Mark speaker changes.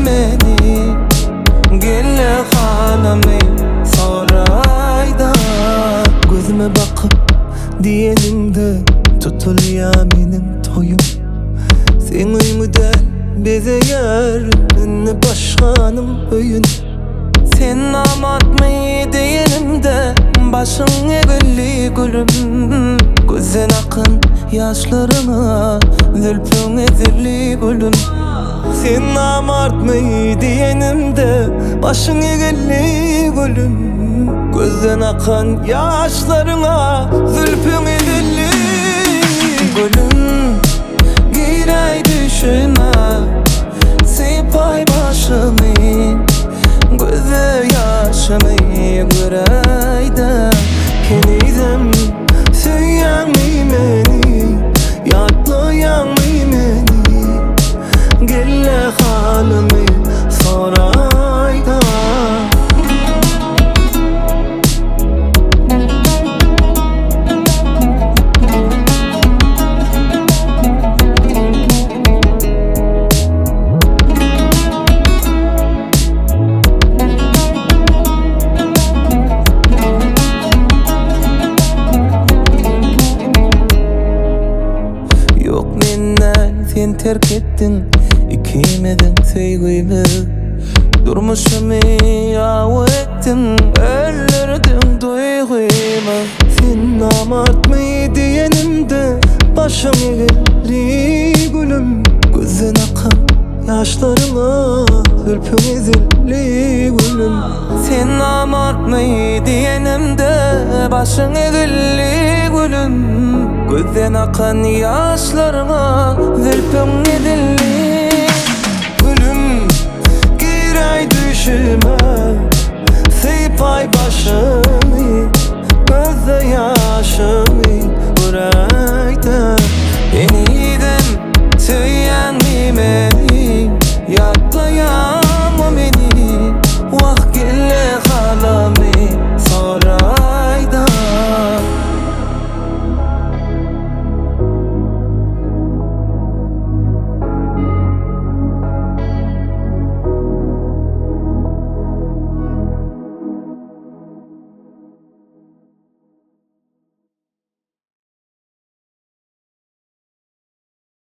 Speaker 1: meni? Gelle halymy soraýda. Gözüme bakyp diýeniňde tutulýa meniň toýum. Seň öýüňi däl bezeýärin indi başganyň öýün. Sen namartmy diýenimde başyň egildi gülüm. Gözden akan ýaşlaryňa zülpüň ezildi gülüm. Sen namartmy diýenimde başyň egildi gülüm. Gözden akan ýaşlaryňa zülpüň ezildi gülüm. Giräý düşüme Sypay başymy Göze ýaşymy göräýdä Henizem söýýäňmi meni Ýatlaýaňmy meni Gelle halymy soraýda. Ýok men däl sen terk etdiň ikimiziň söýgimiz Durmuşymy ýawy etdiň öldürdiň duýgymy Sen namartmy diýenimde başyň egildi gülüm Gözden akan ýaşlaryňa zülpüň ezildi gülüm Sen namartmy diýenimde başyň egildi gülüm Gözden akan ýaşlaryňa zülpüň ezildi.